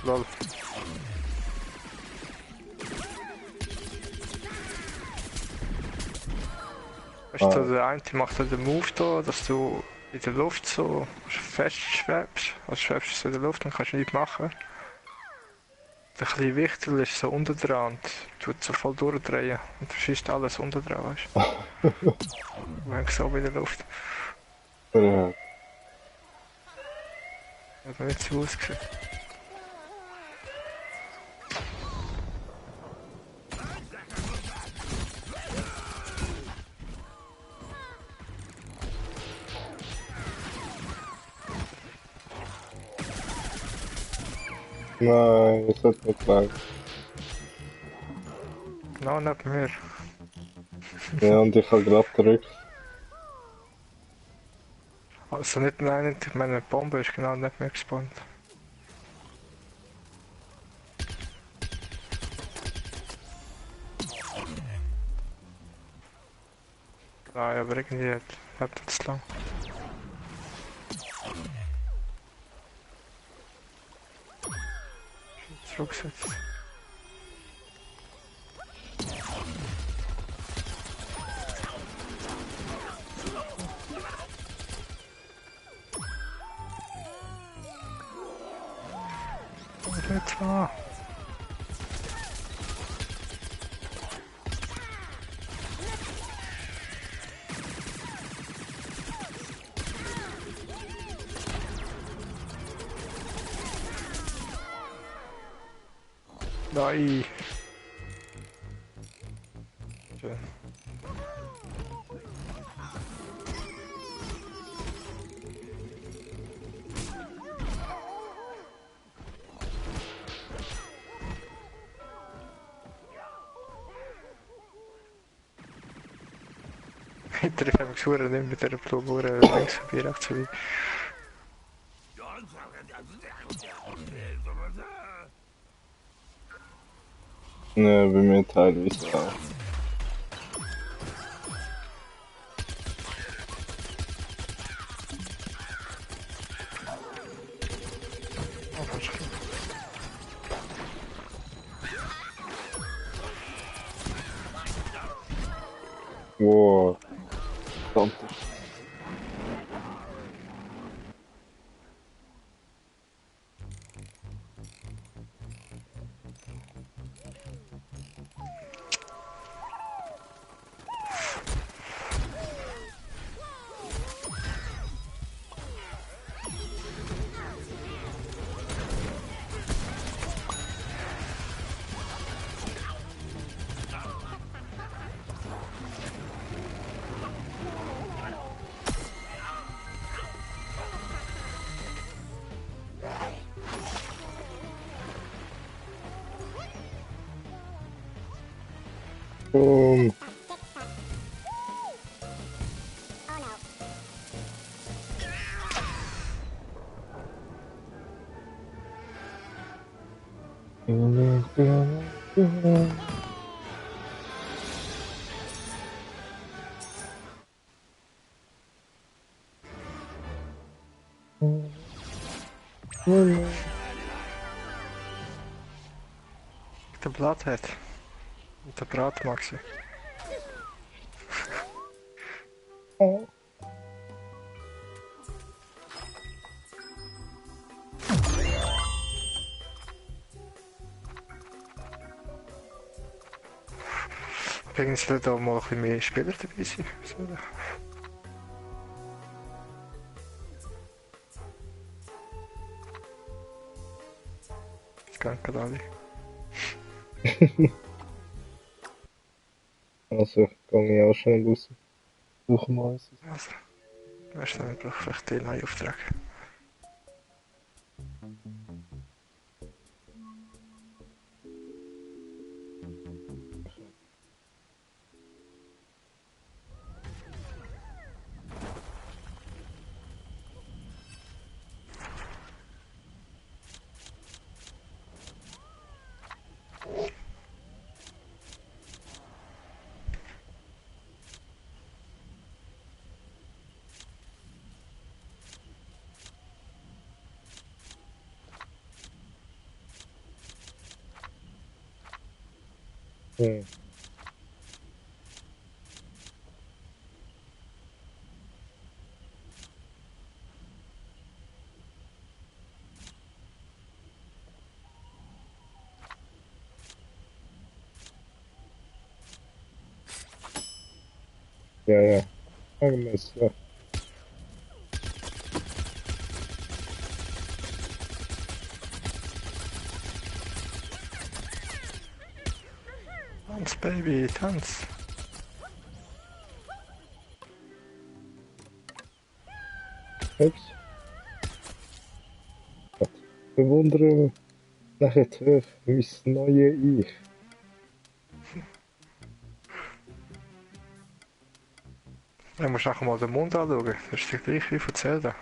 Lol. Weißt du, der eine macht so den Move da, dass du in der Luft so fest schwebst. Also schwebst du so in der Luft, dann kannst du nichts machen. Der kleine Wichtel ist so unten dran und tut so voll durchdrehen und verschießt alles unten dran, weißt du? Und hängst so in der Luft. Ja. Hat noch nicht so ausgesehen. Nein, das hat nicht lang. Genau neben mir. Ja, und ich habe gerade gedrückt. Also nicht nein, meine Bombe ist genau neben mir gespawnt. Nein, aber irgendwie hat das zu lang. Zurückgesetzt. Und jetzt war. Nein. Schön. Ich treffe mich schon nicht mit der Blubur links vorbei, rechts vorbei. Ja, bei mir teilweise auch. Oh, fast klar. Wow, verdammt. Der Blatt hat. Und der Brat Maxi. Übrigens sollen da mal ein bisschen mehr Spieler dabei sein. Das gehen gerade alle. Also, gehe ich auch schnell raus. Suche mal eins. Also, weißt du, ich brauche vielleicht den neuen Auftrag. Hm. Ja, ja. Sagen wir es, ja. Tanz, Baby, tanz. Ups. Gott. Bewundere nachher mein neue Ich. Du musst auch mal den Mund anschauen. Das ist der gleiche wie von Zelda.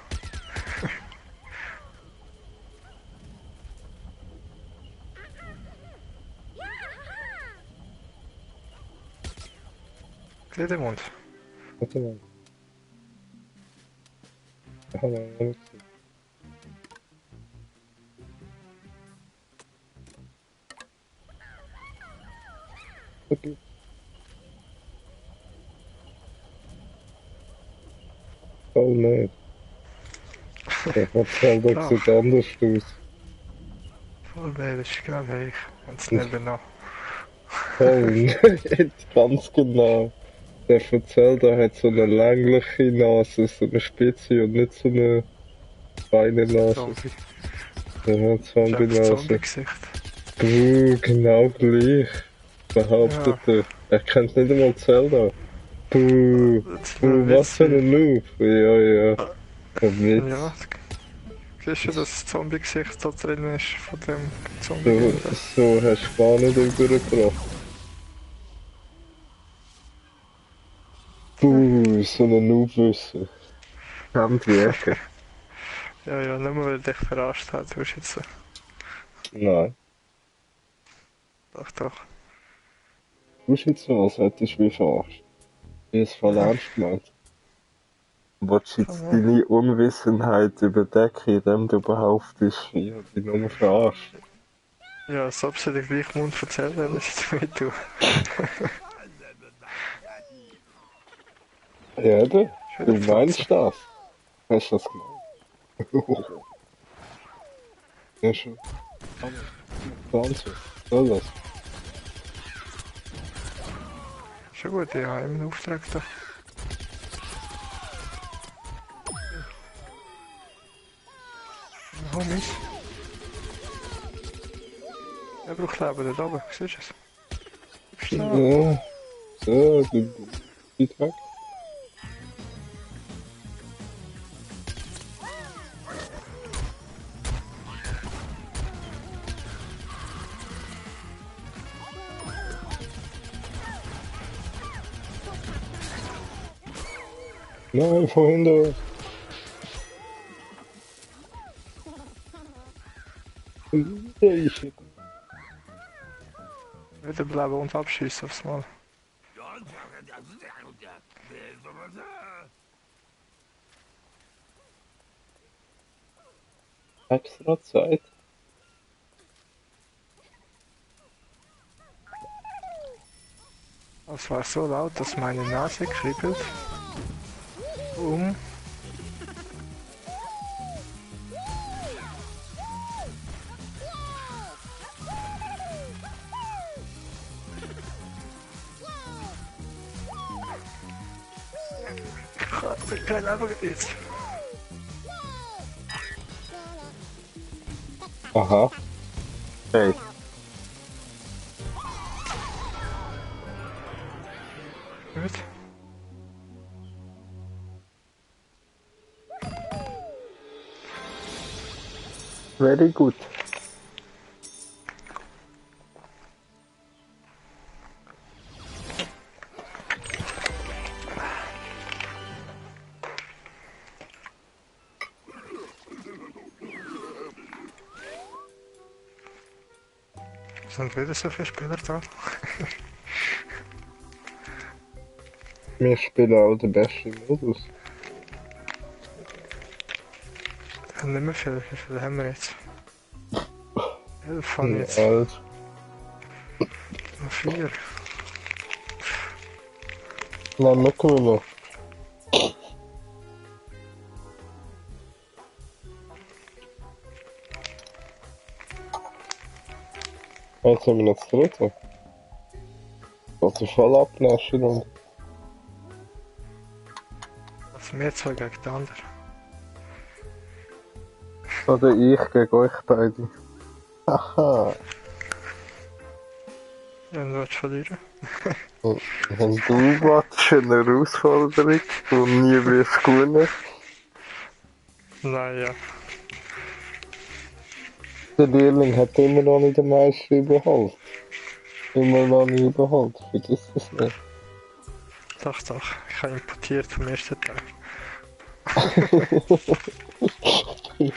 Sieh den Mund. Warte mal. Da haben wir noch nicht gesehen. Okay. Oh nein. Der Zelda Klar. sieht anders aus. Voll nein, das ist genau gleich. Und es nebenan. Oh nein, ganz genau. Der von Zelda hat so eine längliche Nase, so eine spitze und nicht so eine feine Nase. Zombie. Ja, Das ist einfach ein Zombie-Nase. Zombie-Gesicht. Genau gleich. Behauptet er. Er kennt nicht einmal Zelda. Das wäre Was für ein Noob. Ja, ja. Ein Witz. Ja, siehst du, dass das Zombie-Gesicht da drin ist von dem So, Zombie? so hast du gar nicht übergebracht. So ein Noob-Wissen. Kennt die Ecke. Ja, ja, nur weil er dich verarscht hat, du hast jetzt so. Nein. Doch, doch. Du bist jetzt so, als hättest du mich verarscht. Ich habe es voll ernst gemeint. Willst du jetzt deine Unwissenheit überdecken, indem du behauptest, ich habe dich nur verarscht? Ja, als ob sie den gleichen Mund erzählt haben, was ich damit tue. Ja, eben. Schöne Du Pflanze. meinst das? Hast du das gemeint? Ja, schon. Pflanze. Soll das? Schon gut, ich habe immer einen Auftrag da. Homies. Er braucht Leben da oben, siehst du es? Bist du da? Ja. So, du geht weg. Nein, vorhin da. Ich. Wiederbleiben und abschießen aufs Mal. Extra Zeit. Es war so laut, dass meine Nase kribbelt. Kein einfach jetzt. Aha. Hey. Gut. Very good. Sind wieder so viele Spieler da? Wir spielen auch den besten Modus. Nicht mehr viel, wie viele haben wir jetzt? 11 haben wir jetzt. Alt. Noch 4. Nein, wir gewinnen. Jetzt haben wir noch das dritte. Geht voll abnaschen und... Also wir zwei gegen die anderen. Oder ich gegen euch beide. Haha. Ja, du willst verlieren. Wenn du willst, eine Herausforderung und nie wirst gewinnen. Nein, ja. Der Lehrling hat immer noch nicht den Meister überholt. Immer noch nicht überholt, vergiss das nicht. Doch, doch. Ich habe importiert vom ersten Tag. Ich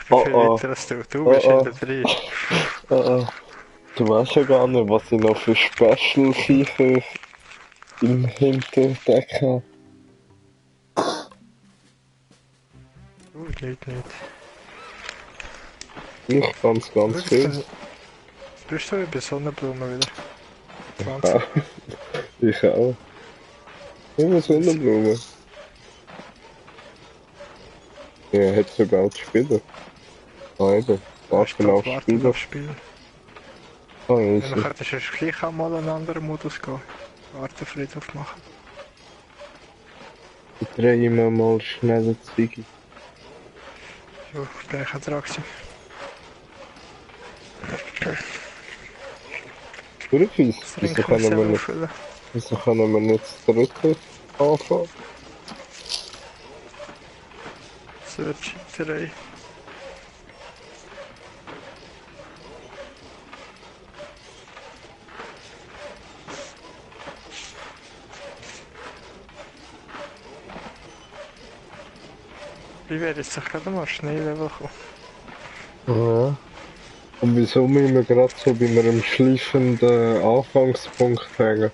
bin viel weiter als du. Du bist in der 3. Du weißt ja gar nicht, was ich noch für Special-Viecher im Hinterdeck habe. Nicht. Ich ganz viel. Bist du bei Sonnenblumen wieder? 20. Ja, ich auch. Immer Sonnenblumen. Ja, hätte sogar zu spielen. Ah, eben. Warten auf Spielen. Spielen. Ah, Ja, easy. dann könntest du gleich auch mal einen anderen Modus gehen. Warten, Friedhof machen. Ich drehe immer mal schnell die Ziege. Jo, bin ich auch dran gewesen. Durchfies, Das wieso Trinken muss ich können wir auffüllen. nicht das dritte anfangen? Search-Iterei. Wie wäre jetzt doch gerade mal Schneelevel kommen? Ja. Und wieso müssen wir gerade so bei einem schleichenden Anfangspunkt hängen?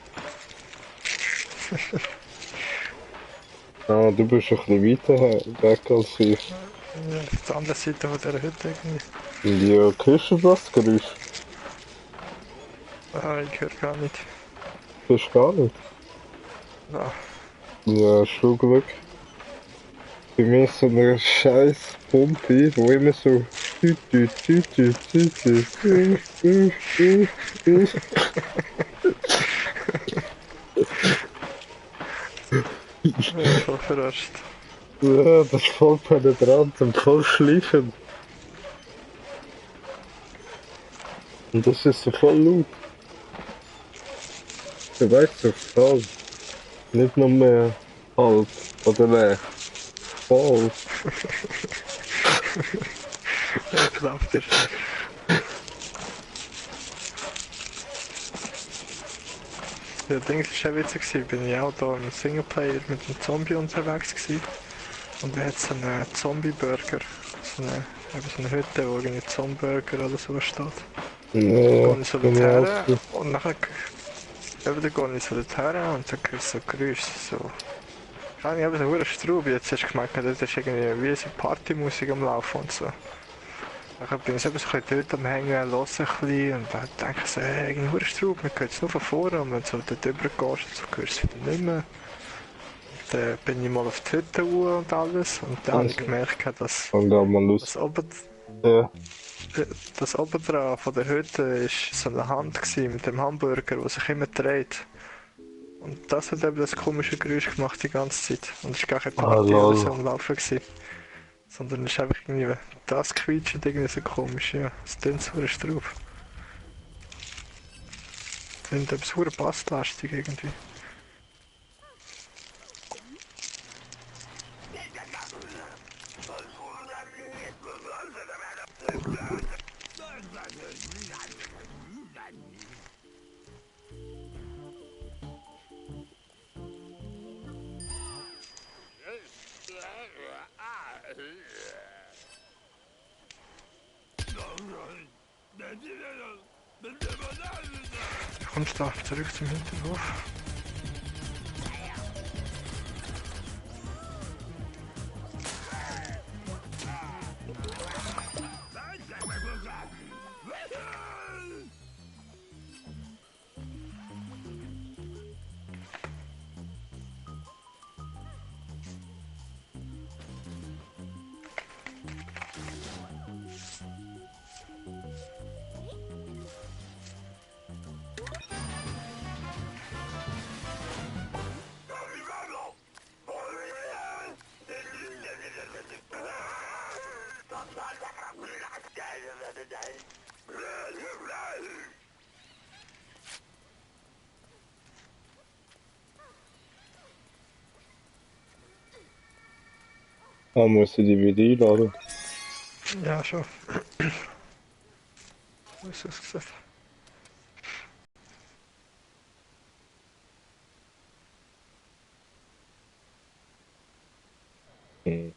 Ah, du bist ein bisschen weiter weg als ich. Ja, auf der anderen Seite von dieser Hütte irgendwie. Und ja, hörst du das Geräusch? Ah, ich höre gar nicht. Das ist gar nicht. Ja, Ja, schon Glück. Bei mir ist so eine scheiß Pumpe, wo immer so... ich bin voll verarscht. Ja, das ist voll penetrant und voll schleichend. Und das ist so voll laut. Du weißt doch, voll. Nicht nur mehr halb oder leer. Voll. Ich glaub dir. Ja, Ding war auch witzig, bin ich auch da im Singleplayer mit einem Zombie unterwegs gewesen. Und da hat so einen Zombie-Burger. So eine Hütte, wo irgendwie Zombie-Burger oder so steht. Ja, Gehe ich so genau. dorthin und nachher eben, dann gehe ich so dorthin und dann höre ich so Geräusche, so... Keine Ahnung, so eine Straube, jetzt hast du gemerkt, das ist irgendwie wie so Partymusik am Laufen und so. Dann bin ich so ein bisschen dort am Hängen, höre ein bisschen und dann denke ich so, hey, irgendwie eine Straube, man hört es nur von vorne und wenn du so dort rüber gehst, so hörst du es wieder nicht mehr. Dann bin ich mal auf die Hütte und alles und dann habe ich gemerkt, dass Und dann mal los. Ja. das oben dran von der Hütte ist so eine Hand gewesen, mit dem Hamburger, der sich immer dreht. Und das hat eben das komische Geräusch gemacht die ganze Zeit. Und es war gar keine Party oder so am Laufen gewesen. Sondern es ist einfach irgendwie, das quietscht irgendwie so komisch, ja. Es tönt so eine Straube. Es tönt etwas verdammt basslastig irgendwie. Du kommst da zurück zum Hinterhof. Ah, muss ich die wieder einladen? Ja, schon. Wo ist das gesagt? Hm.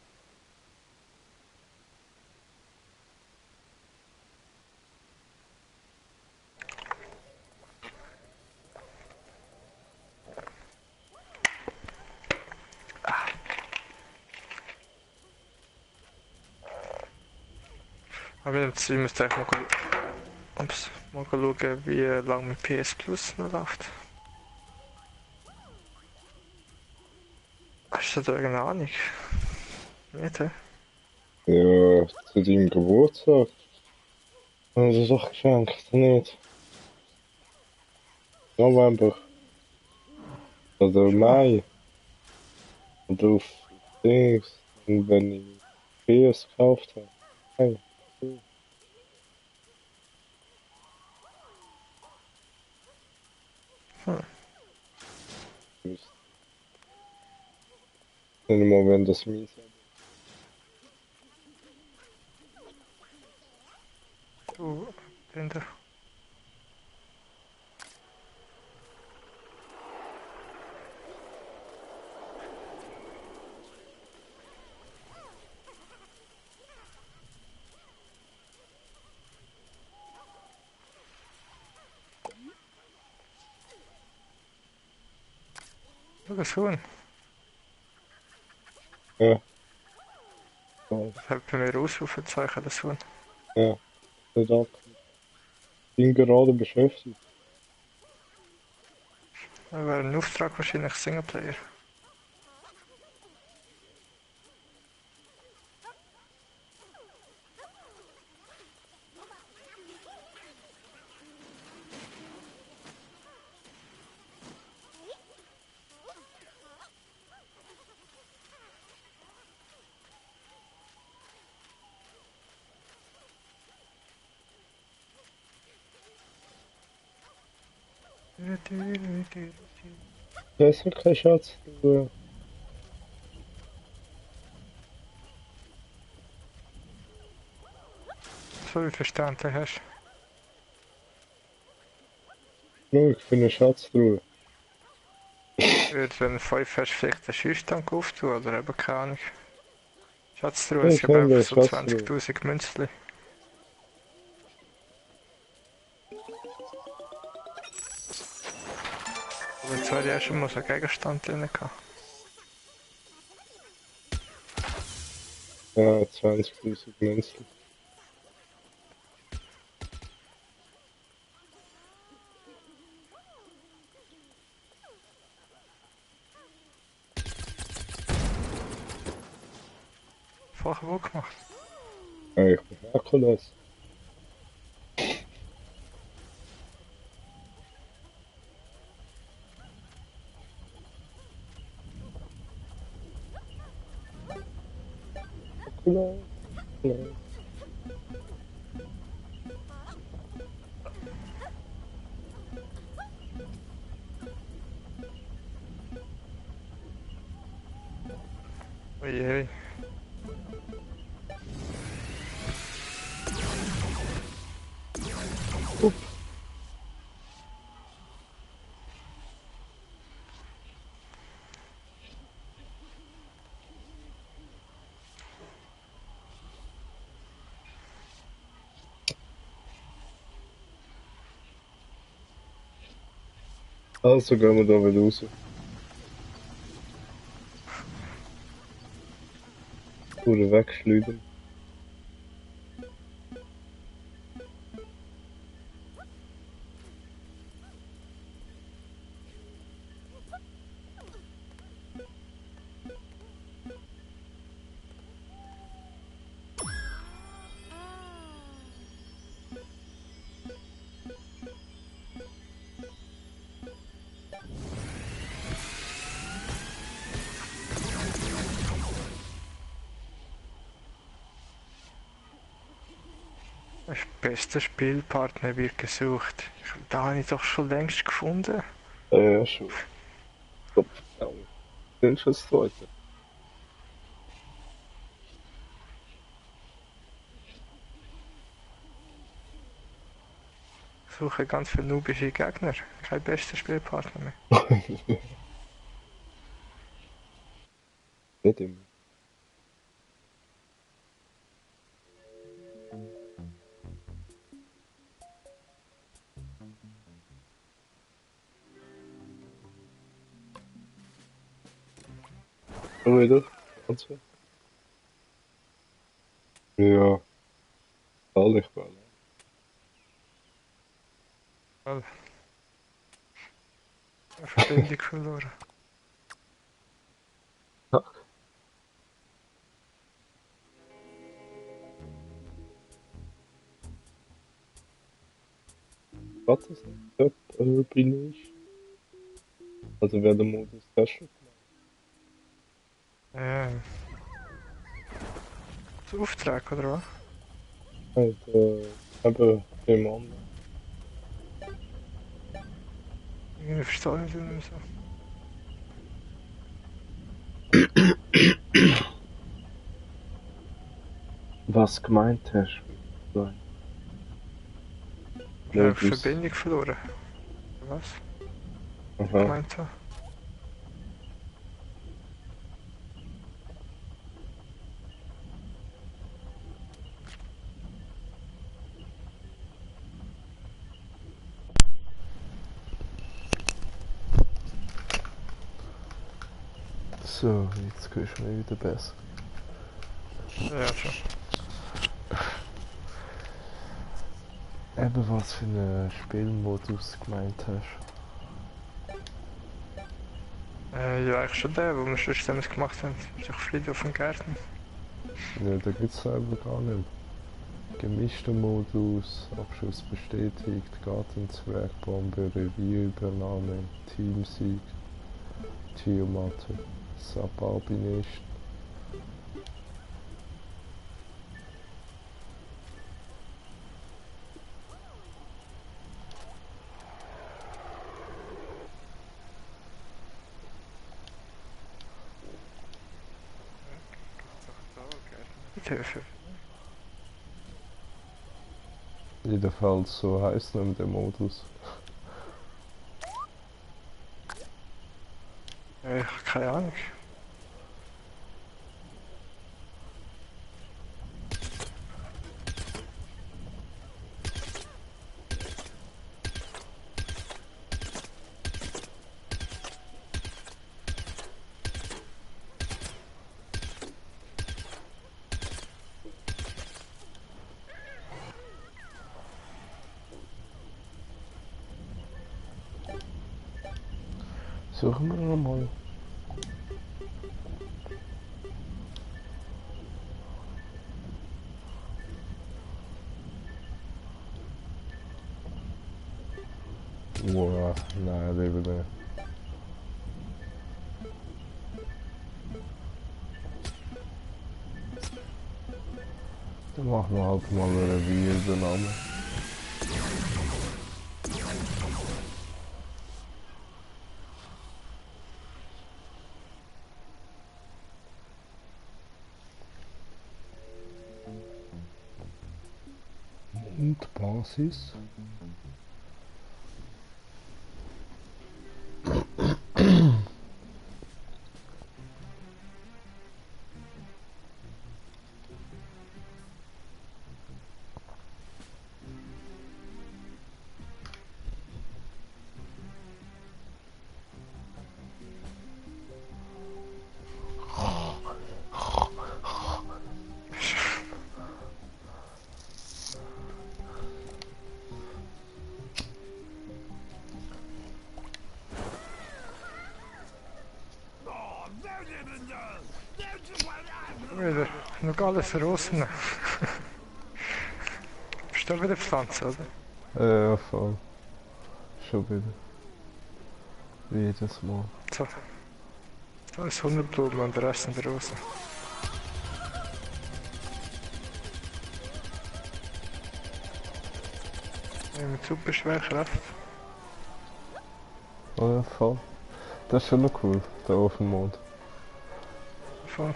Aber ich müsste eigentlich mal schauen, wie lange mein PS Plus noch läuft. Hast du da irgendeine Ahnung? Nicht, hä? Ja, zu deinem Geburtstag. Haben sie doch geschenkt, nicht? November oder Schon. Mai oder auf Dings. Und wenn ich PS gekauft habe. Hey, cool. Hm. Ich wüsste nicht mal, wenn das mies ist. Du, Kinder. Schau das Huhn. Ja, voll. Das hat bei mir Ausrufezeichen, das Huhn. Ja, nicht ab. Bin gerade beschäftigt. Das wäre ein Auftrag wahrscheinlich Singleplayer. Das ist kein Schatz. Du, So wie verstanden hast. schau, ich finde Schatz drüber. Würde wenn 5 hast, vielleicht den Schießstand auftun oder eben keine Ahnung. Schatztruhe, Ja, es ich gibt einfach finde so Schatz drüber. 20.000 Münzli. Aber jetzt wäre ja schon mal so ein Gegenstand drin gehabt. Ja, 20.000 Münzen. Vorher wo gemacht. Ja, ich bin Herkules. Herkules. Herkules. Uiui. Upp. Also gehen wir da wieder raus. Oder wegschleudern. Der beste Spielpartner wird gesucht. Da habe ich doch schon längst gefunden. Ja, schon. Kopf. Sind schon das zweite. suche ganz viele noobische Gegner. Kein bester Spielpartner mehr. Nicht immer. Schon wieder? Ganz viel? Ja, ehrlich, Ball. Weil eine Verbindung verloren. Was ist das? Bin ich? Also wer der Modus Special Ähm, das Auftrag, oder was? gemacht hat, eben im anderen. Irgendwie verstehe ich das nicht mehr so. Was gemeint hast? Nein. Ich habe die Modus. Verbindung verloren. Was? Ich Aha. gemeint habe. So, jetzt hörst du mich wieder besser. Ja, schon. Eben was für einen Spielmodus gemeint hast. Ja, eigentlich schon der, wo wir schon zusammen gemacht haben. Ist doch Friede auf dem Garten. Ja, da gibt es selber gar nicht. Gemischter Modus, Abschuss bestätigt, Gartenzwergbombe, Revierübernahme, Teamsieg, Tiamat, Sabarbinist. Hilfe. Jedenfalls so heisst nämlich der Modus. Ja, ich habe keine Ahnung. Suchen wir nochmal. Wow, nein, lieber nicht. Dann machen wir halt mal eine Revierübernahme. Und Basis. Wieder. Noch alles Rosen. Bist du wieder Pflanze, oder? Ja, voll. Schon wieder. Wie jedes Mal. So. Da ist 100 Blumen und der Rest sind Rosen. Ja, mit super Schwerkraft. Oh ja, voll. Das ist schon noch cool, der auf dem Mond. Voll.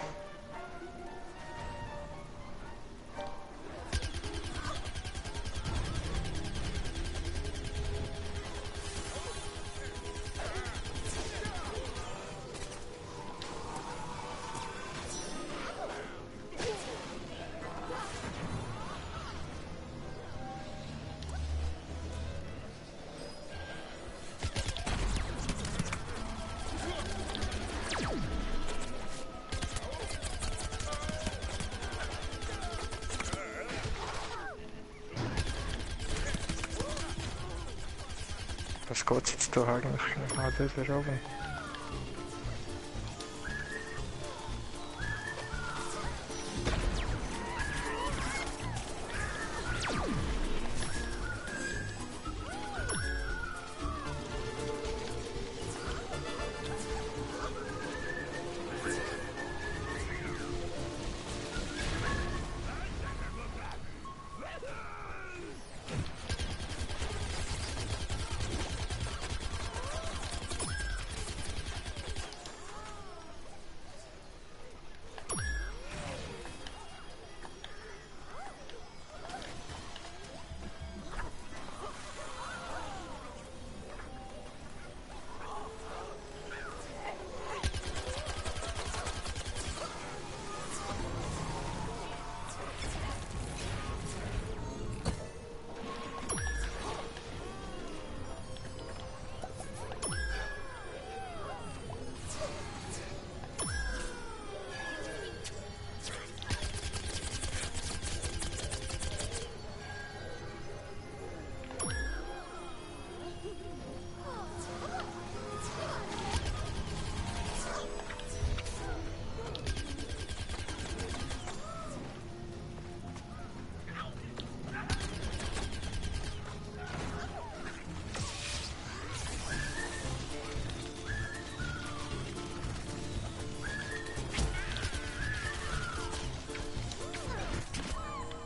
was geht jetzt da eigentlich? Ah, da oben.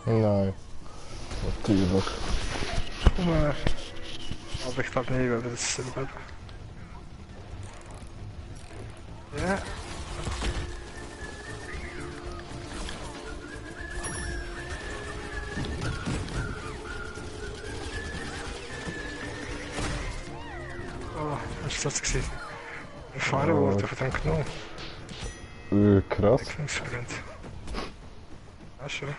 Nein, natürlich. Aber ich glaube nicht, weil das ist ja. Oh, was ist das gewesen? Gefahren wurde von dem Gnome. Krass. Ja, schon.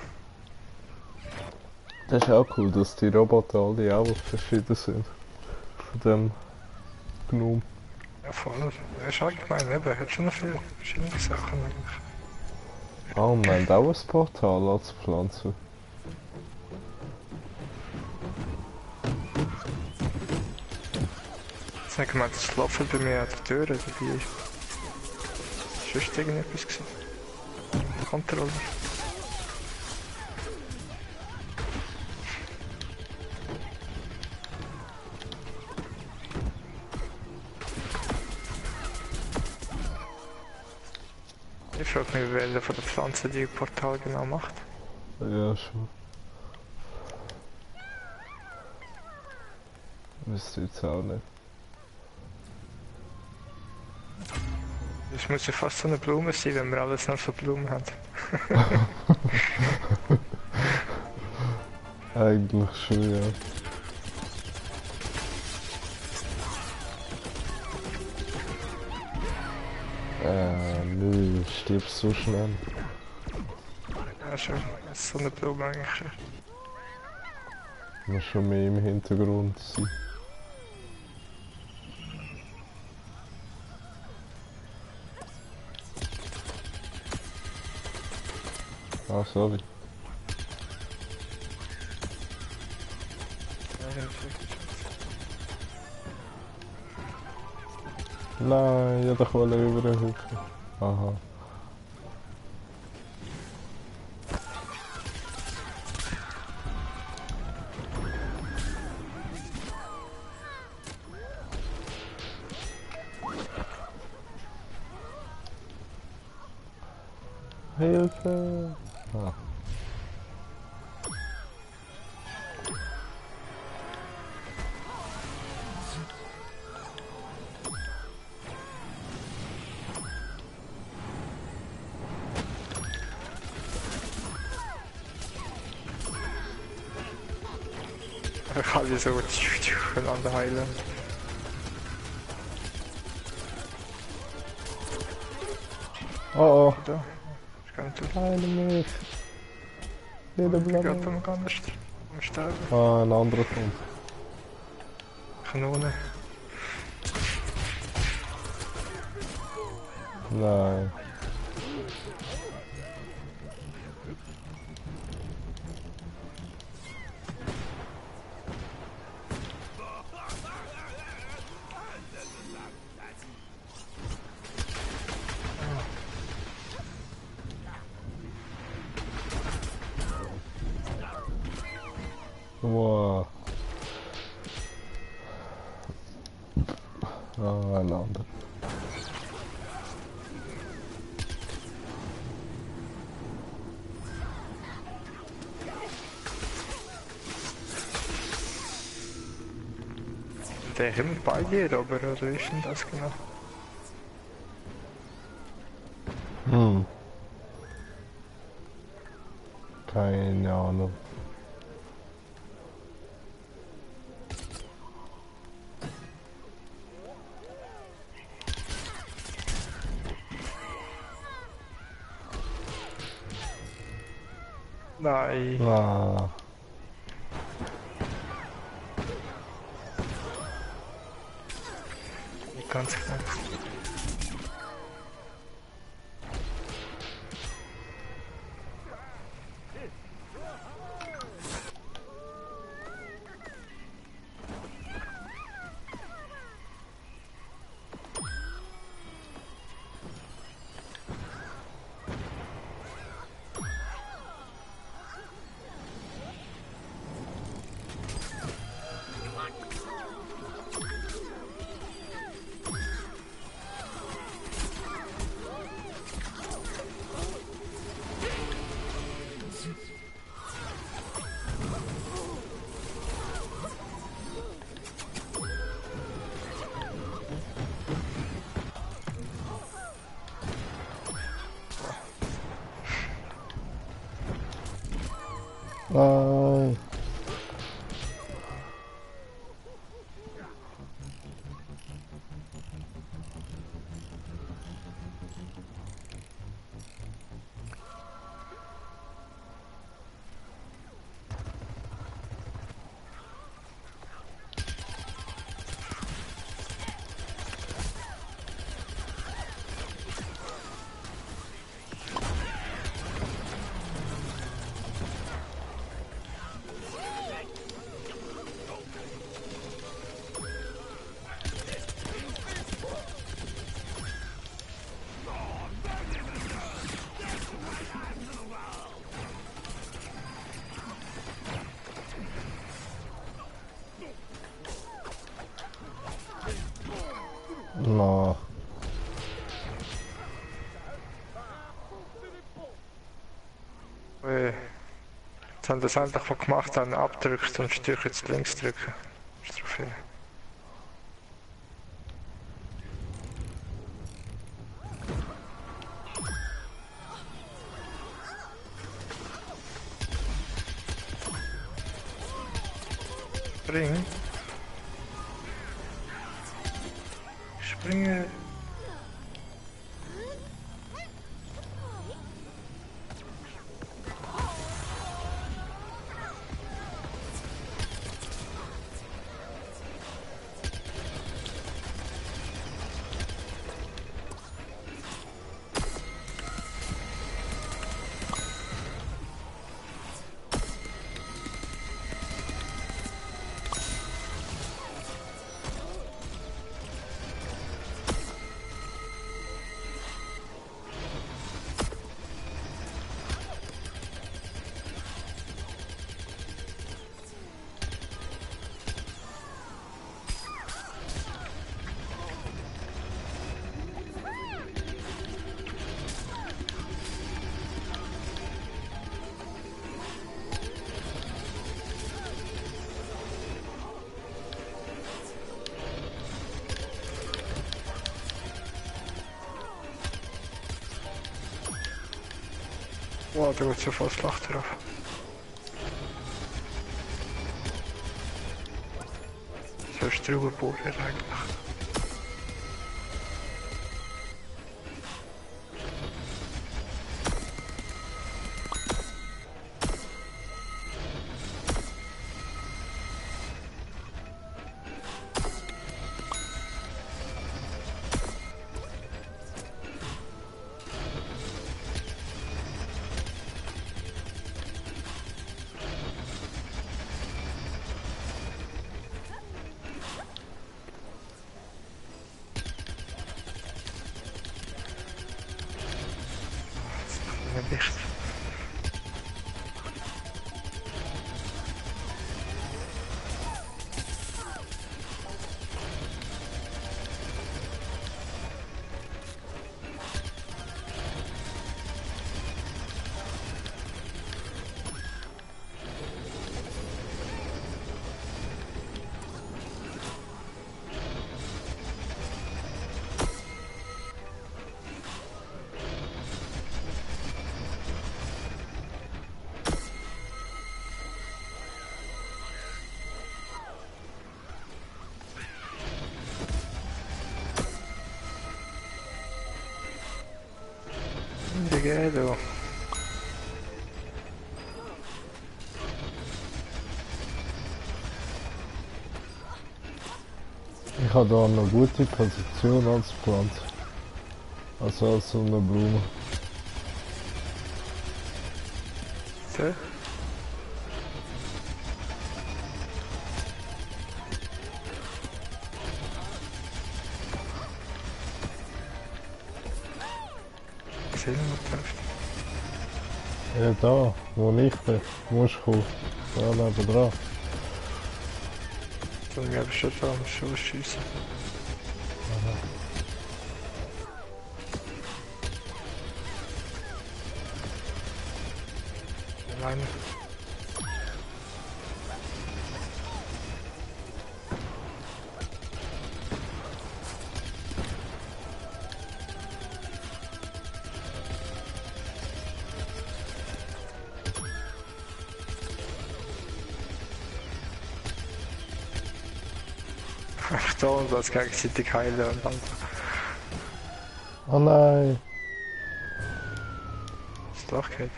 Das ist auch cool, dass die Roboter alle auch verschieden sind. Von dem Gnome. Ja, voll. Ja, ist allgemein, eben. Er hat schon noch viele verschiedene Sachen eigentlich. Ah, und wir haben auch ein Portal als Pflanze. Jetzt habe ich gemeint, das Klopfen bei mir an der Tür dabei ist. Sonst irgendetwas gewesen. Controller. Ich frage mich, wer von der Pflanze die Portal genau macht. Ja, schon. Wüsste jetzt auch nicht. Das muss ja fast so eine Blume sein, wenn wir alles noch so Blumen haben. Eigentlich schon, ja. Nö, stirbst so schnell. Ja, schon. Das ist so eine Blume eigentlich. Muss schon mehr im Hintergrund sein. Ah, sorry. Nein, ja doch wollen überhüpfen. Aha. Hilfe! Ah. Ich kann die so voneinander heilen. Oh oh! Da. Ich kann nicht Heile mich! Jeder Ich bleibt. glaube, man kann nicht sterben. Ah, ein anderer kommt. Kanone. Nein. Wow. Ah, ein anderer. Der Himmel bei dir, aber oder wie ist denn das genau? Hm. Keine Ahnung. Nein. Ah. Nicht ganz knapp. Nein. No. Jetzt haben das endlich mal gemacht, dann abdrückst und Stück jetzt links drücken. Ist drauf hin. Springen. Springen. Wow, da geht so voll flach drauf. So ein Straubenbohrer eigentlich. Nicht. geben, du. Ich habe da eine gute Position als Pflanze. Also als so eine Blume. So. Sehen wir trifft. Ja, da, wo ich bin, musst du kommen. Da neben dran. Dann wir schon da am Schuss schiessen. Alleine. Einfach da und das gegenseitig heilen und dann Oh nein! ist doch geht.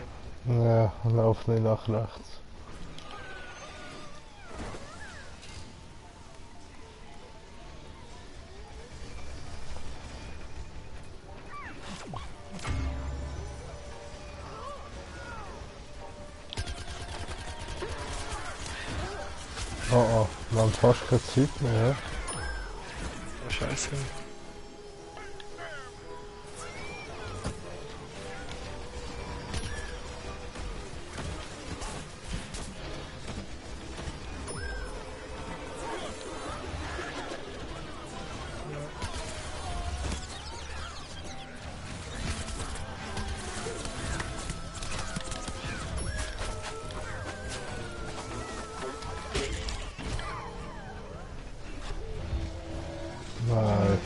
Ja, lauf nicht nach rechts. Oh oh, wir haben fast keine Zeit mehr, ja? Oh, scheiße. Nein.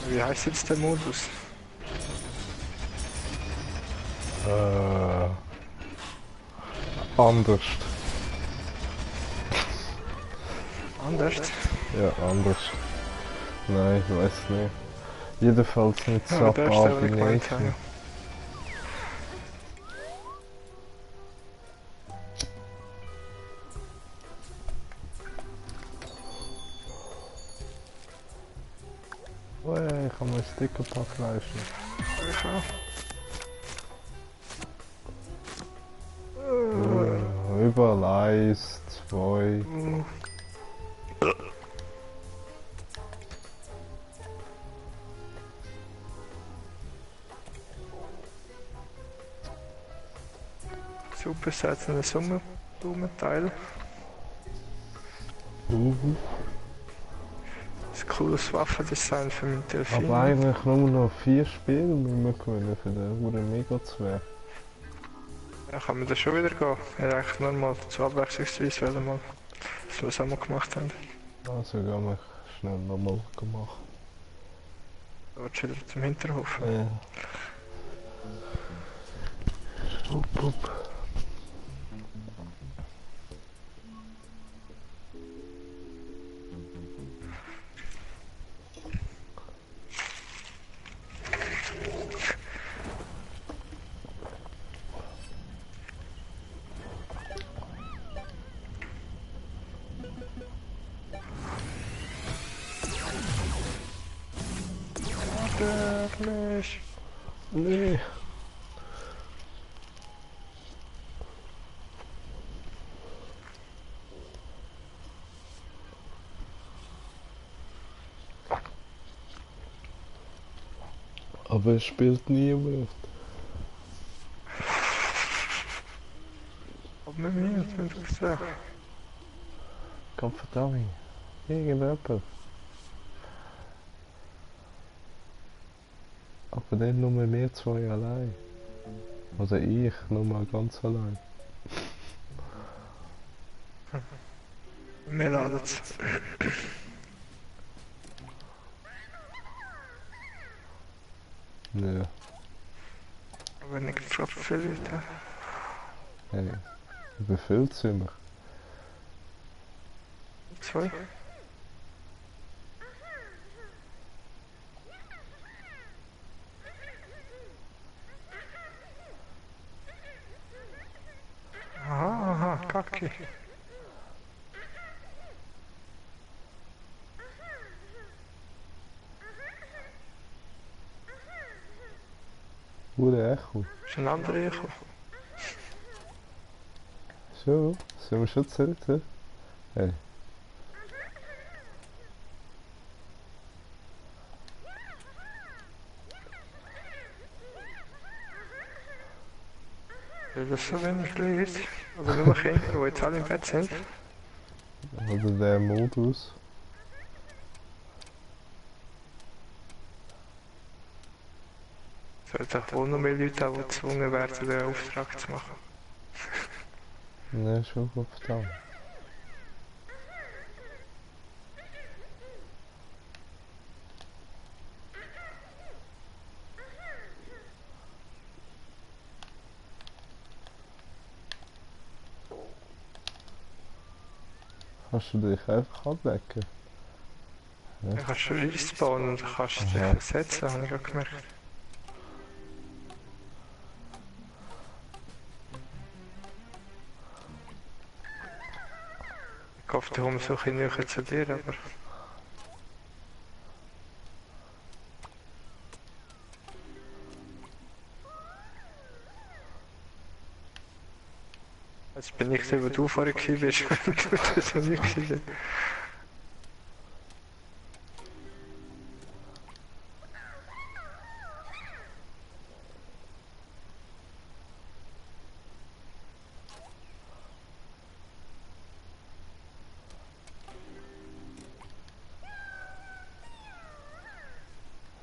Wie heißt jetzt der Modus? Anders. Anders? Ja, anders. Nein, ich weiß nicht. Jedenfalls nicht Ja, Sub der ist der, was ich gemeint Abination. habe. Oh ja, ich kann mir Stickerpack leisten. Ich auch. Überall 1, 2. Super, setzen einen Sommerblumenteil. Das ist ein cooles Waffendesign für meinen Delfin. Aber eigentlich nur noch 4 Spiele müssen wir gewinnen für den Uhren Mega-Zwerg. Ja, kann man da schon wieder gehen. Ich hätte eigentlich nur mal zu abwechslungsweise wollen mal, dass wir es auch mal gemacht haben. Also gehen wir schnell nochmal machen. Dort wieder zum Hinterhof. Ja. Upp, upp. Nicht. Nee. Aber es spielt niemand. Aber mit mir, das bin ich gesagt. Gott verdammt. Irgendjemand. Aber nicht nur wir zwei allein. Oder ich, nur mal ganz allein. Wir laden es. Nö. Aber nicht gefragt, wie viele Leute. Hey. Überfüllt sind wir. 2? okay. Hure Echo. Ist ein anderer gekommen? Schon? Sind wir schon zurück? Hey. Weil das so wenig Leute. Oder nur Kinder, die jetzt alle im Bett sind. Oder der Modus. Es sollte auch wohl noch mehr Leute haben, die gezwungen werden, den Auftrag zu machen. Ne, schon verdammt. Kannst du dich einfach ablecken? Dann kannst du respawnen und dann kannst du dich Aha. ersetzen, habe ich gerade gemerkt. Ich hoffe, du kommst so ein bisschen näher zu dir, aber... Jetzt bin ich der, wo du vorher gewesen bist, wenn du das noch nicht gewesen bist.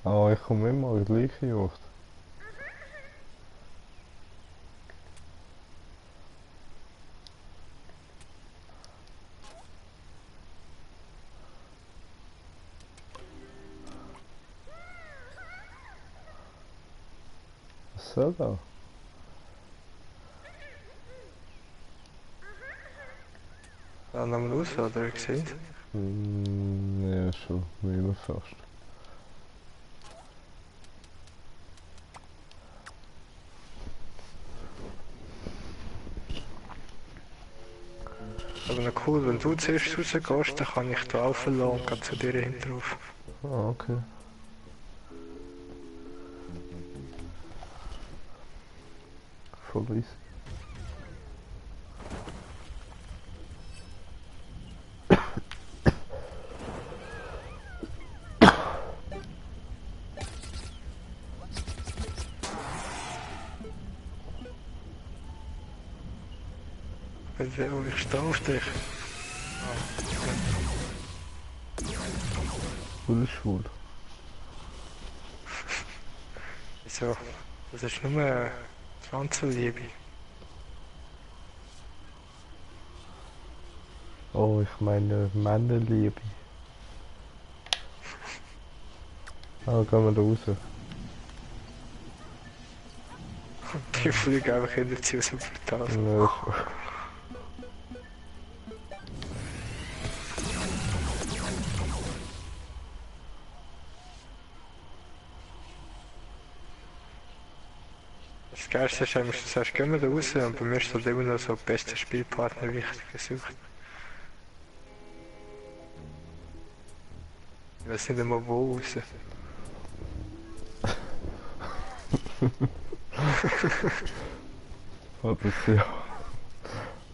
Oh, ich komme immer an die gleiche Ort. Was soll das? Dann haben wir raus, oder? Gesehen? Ja, schon. Wie immer fast. Aber noch cool, wenn du zuerst rausgehst, dann kann ich da aufladen und gehe zu dir hinterher. Ah, okay. Voll easy. Ich stehe auf dich. Voll schwul. Wieso? Das ist nur Pflanzenliebe. Oh, ich meine Männerliebe. Ah, gehen wir da raus. Die fliegen einfach in der Ziel so brutal. Ja, schon. Das Geilste ist eigentlich, du sagst, gehen wir da raus und bei mir ist halt immer noch so bester Spielpartner wichtig gesucht. Ich weiß nicht einmal wo raus. Ah, das ja.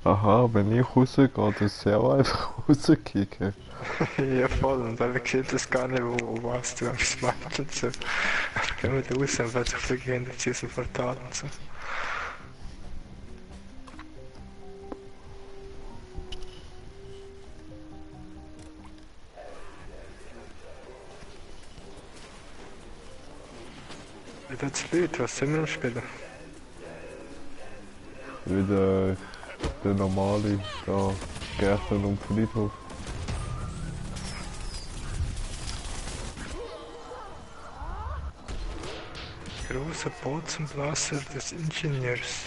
Aha, wenn ich rausgehe, dann soll auch einfach rauskicken. Ja voll, und alle sehen das gar nicht, wo was du am machst und so. Einfach gehen wir da raus und plötzlich fliegen hinter zu diesem Portal und so. Wieder zu Leute, was sind wir am Spielen? Wieder der normale, da, Gärtner und Friedhof. Großer Bolzenblaser des Ingenieurs.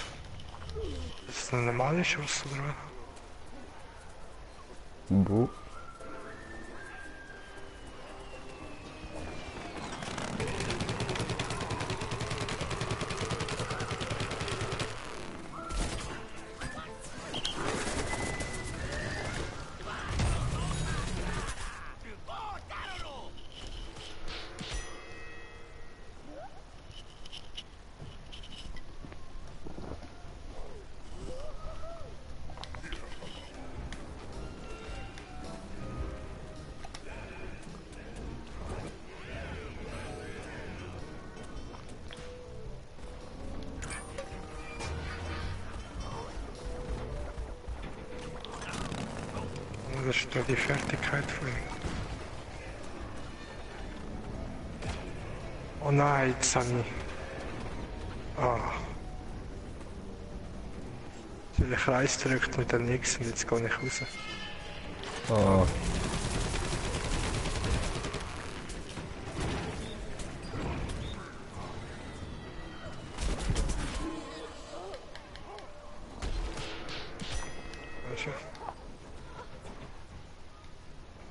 Das ist ein normaler Schuss, oder? Wo? Ja, die Fertigkeit von ihm. Oh nein, jetzt habe ich... Ah. Ich habe den Kreis gedrückt mit dem Nix und jetzt gehe ich raus. Ah, Weißt du?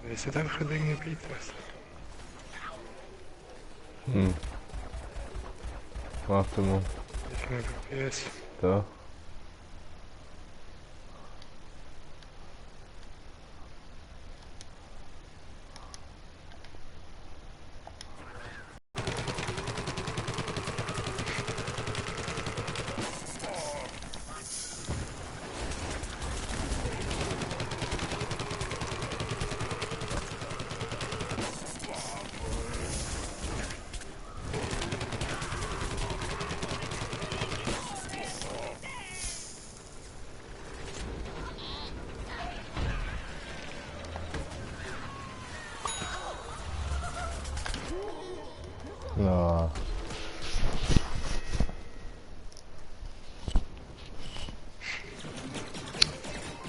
Wir sind einfach irgendwie bleiben. warte mal. Ich bin GPS. Da. Ja.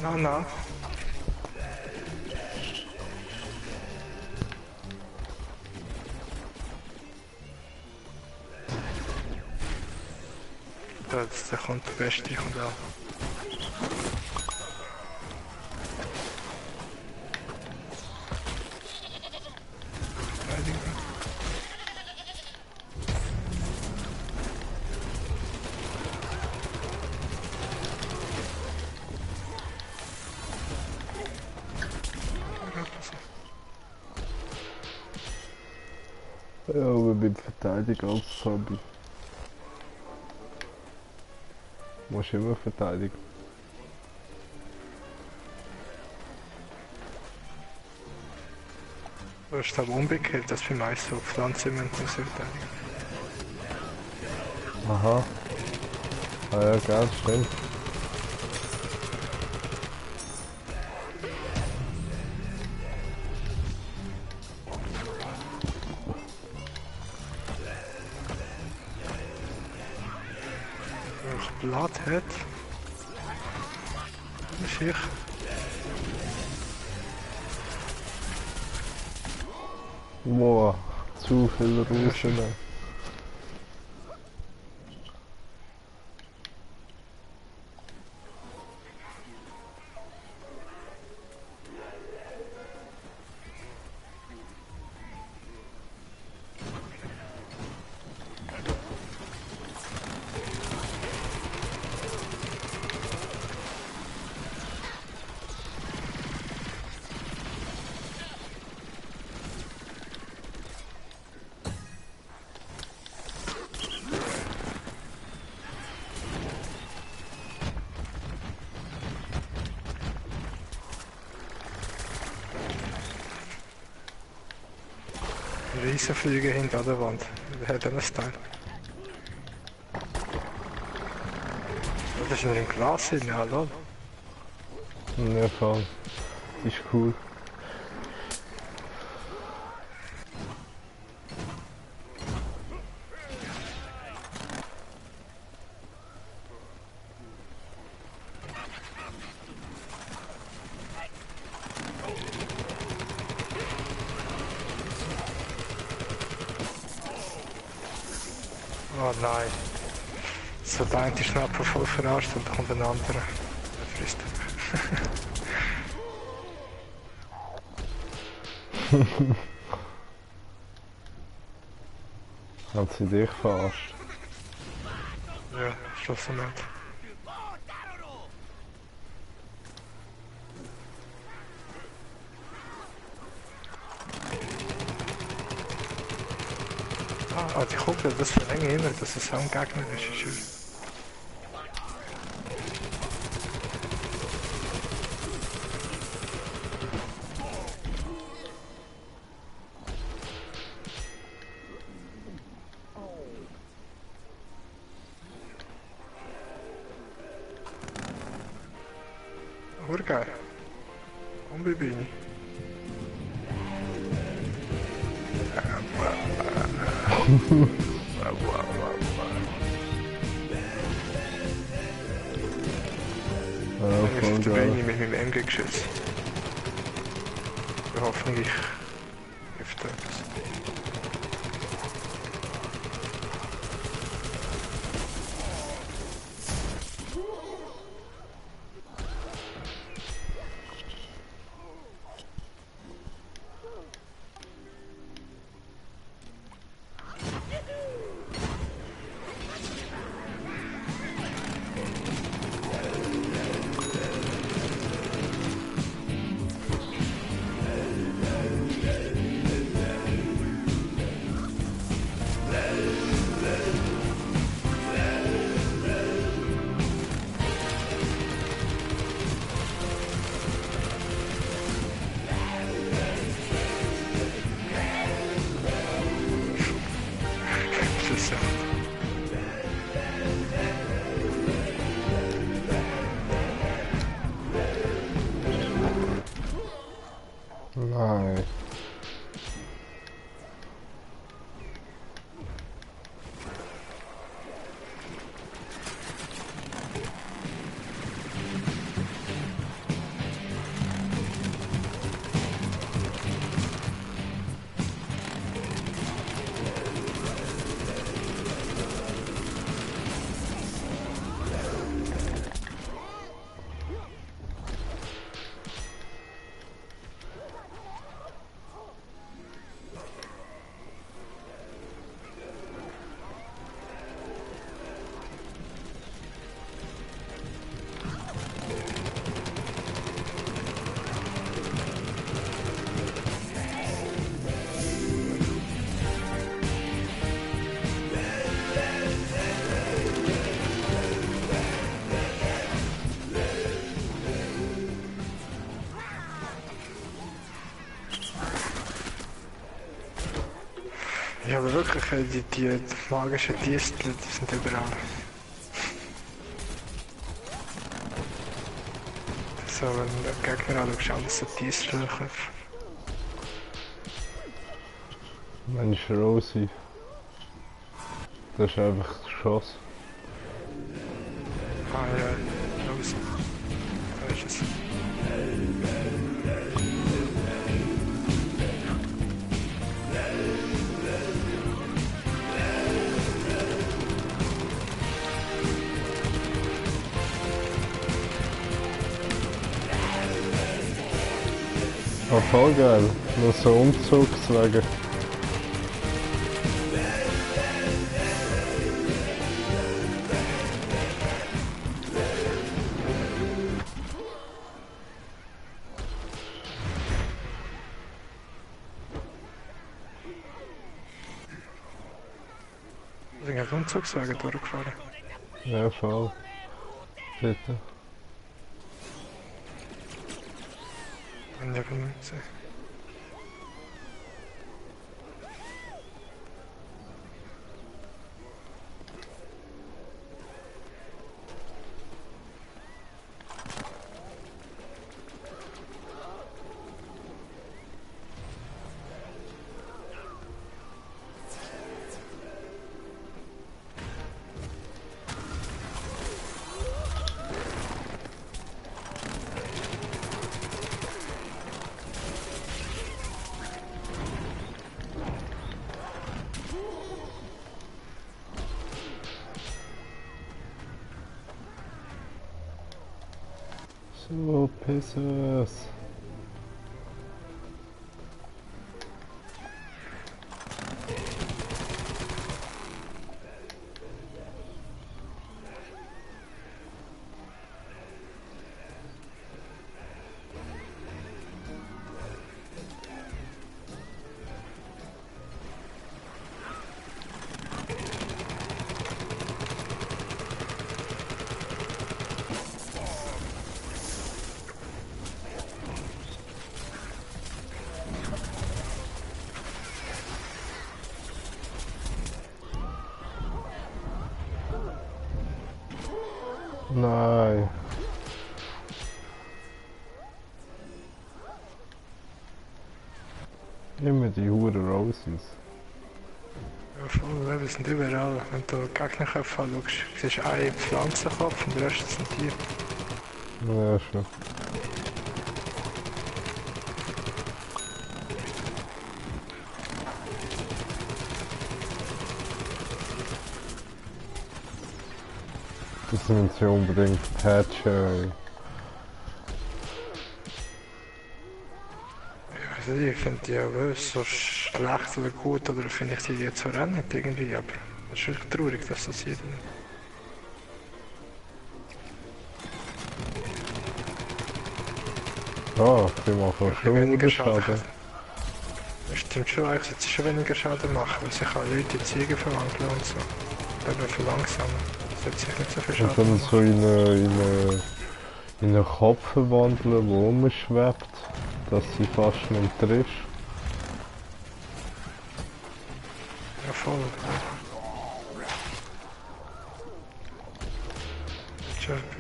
Na, na. Da kommt der Beste und auch. Ja, aber beim Verteidigen als Zombie. Musst immer verteidigen. Du hast aber umgekehrt, dass wir meist so Pflanzen müssen verteidigen. Aha. Ah ja, ganz stimmt. Wenn ich Blatt hat, ist ich. Boah, zu viel rausnehmen. Riesenflüge hinter der Wand. Der hat einen Style. Das ist nur im Glas hin, ja, lol. Ja, voll. Ist cool. Oh nein. So der eine Schnapper voll verarscht und dann kommt ein anderer. Der frisst ihn. Hat sie dich verarscht? Ja, schlussendlich. Ah, die Kugel, das verlängert immer, dass es auch ein Gegner ist. Ist schön. Urgeil. Komm, Bibini. Wow, wow, wow, wow. Ja, Ich voll bin geil. mit meinem MG-Geschütz. Hoffentlich hilft etwas. Das ist so. Nein. Ja, aber wirklich, die magischen Distel, die sind überall. So, wenn der Gegner anschaust, alles so Distel Köpfe. Mensch, Rosie. Das ist einfach das Geschoss. Ah ja, los. Da ist es. Ah, voll geil. Nur so Umzugswege. Wir sind gerade Umzugswagen durchgefahren. Ja, voll. Bitte. Und neben uns. So, Pissers. Nein. Immer die Hure Roses. Ja, voll, wir sind überall. Wenn du Gegnerköpfe anschaust, siehst du einen Pflanzenkopf und der Rest sind Tiere. Ja, schon. Das müssen sie unbedingt patchen. Ich finde die auch so schlecht oder gut, oder finde ich die jetzt so rennen irgendwie, aber es ist wirklich traurig, dass das jeder nicht. Ah, die machen schon Weniger wieder Schaden. Schaden. Das stimmt schon, eigentlich sollte sie schon weniger Schaden machen, weil sie kann Leute in Ziegen verwandeln und so. Eben verlangsamen. Das sollte sich nicht so viel Und Schaden dann machen. so in einen Kopf verwandeln, der rumschwebt, dass sie fast nicht trifft. Ja, voll. Schon etwas.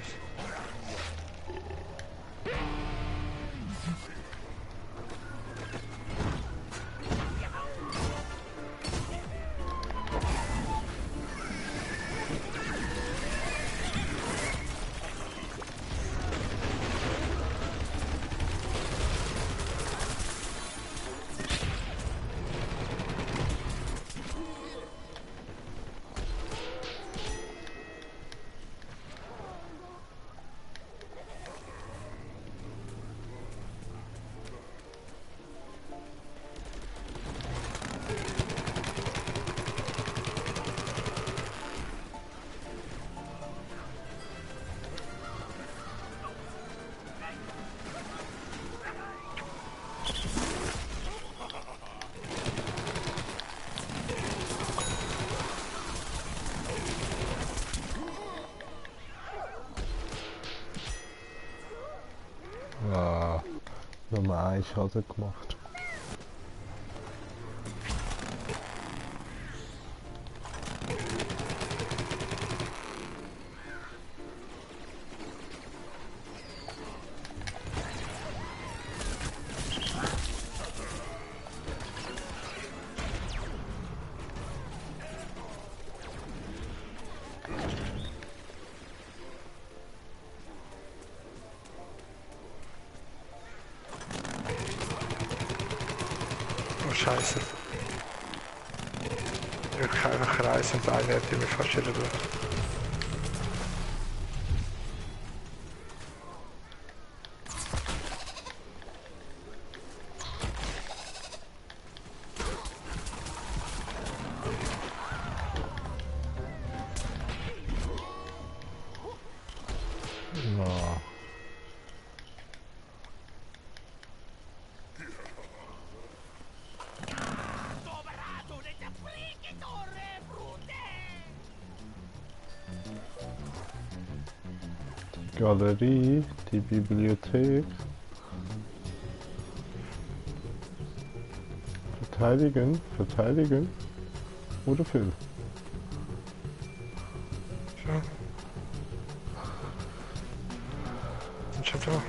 Ah, nur einen Schaden gemacht. Oh Scheiße. Ich einfach Kreis und einer hat mich fast wieder durch. Na, die Galerie, die Bibliothek. Verteidigen, verteidigen. Oder Phil? Schon. Sind schon da.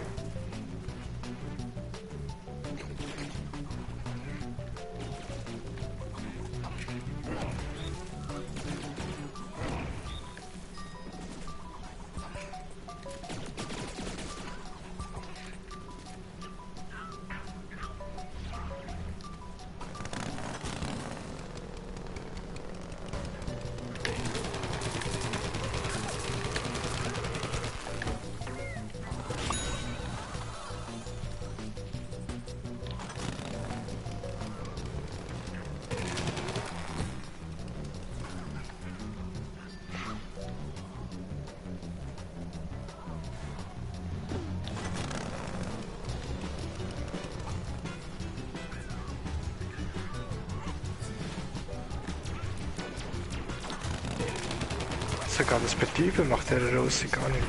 Sogar das Betäuben macht der Rose gar nicht.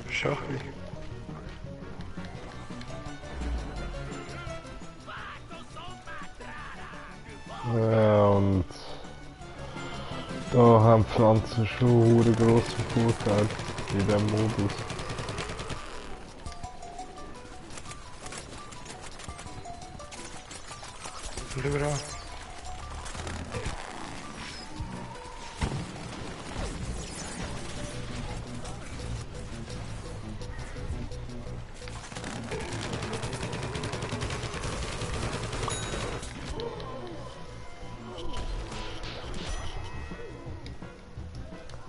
Schon ein bisschen. Ja, und da haben Pflanzen schon einen grossen Vorteil in diesem Modus. Und überall.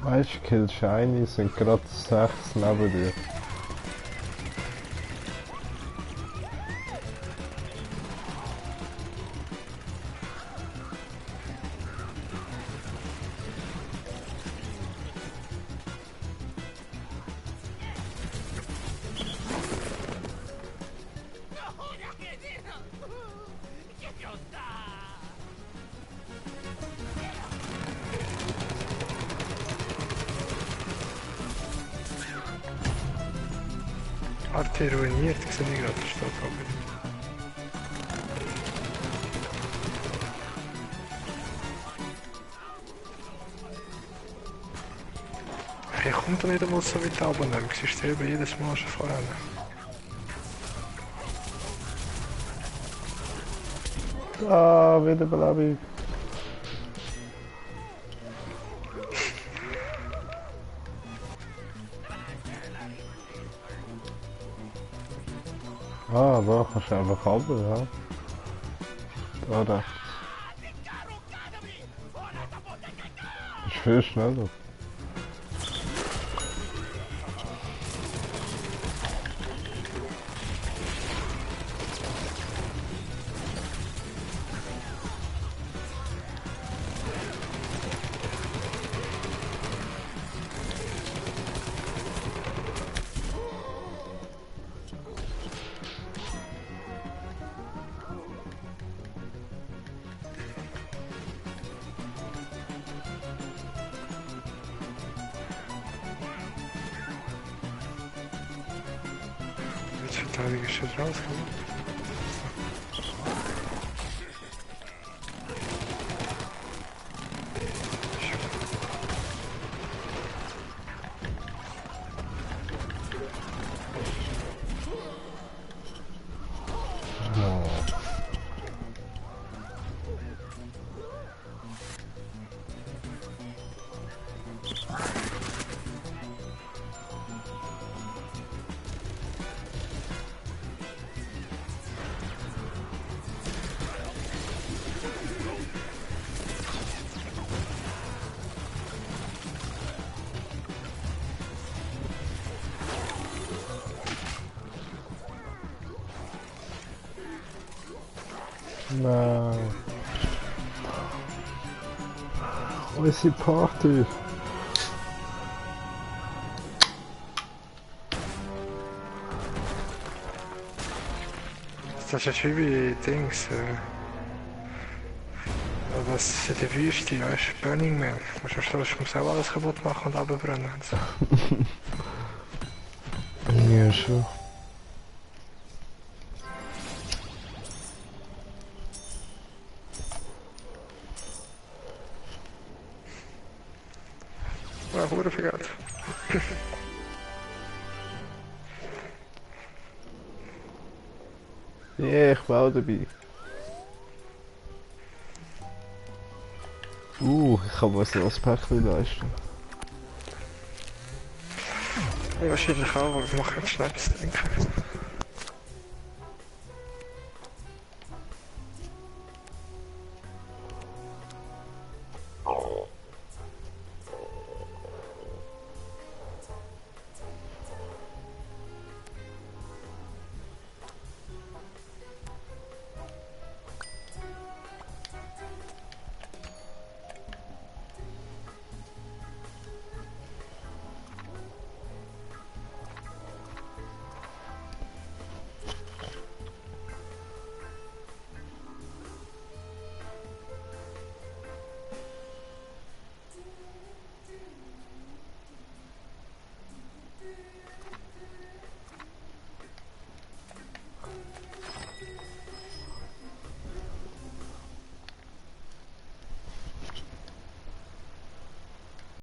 Weißt du, Kill Shiny sind gerade 6 neben dir. Arte ruiniert, ich sehe nicht gerade, das steht aber. Ich komme da nicht einmal so weit runter, du siehst selber jedes Mal schon voran. Ah, Wiederbelebung. Ah, da kannst du einfach runter, ja. Da rechts. Das ist viel schneller. Jetzt verteidige ich jetzt rauskommen. Nein. Wo ist die Party? Das ist wie Dings. Das ist in der Wüste, weißt du, Burning Man. Du musst auch alles kaputt machen und abbrennen. So. Ja, schon. Ja, hure viel Geld. Ja, ich war auch dabei. Ich kann mir so ein Päckchen leisten. Ja, wahrscheinlich auch, aber ich mache jetzt schnell das Denken.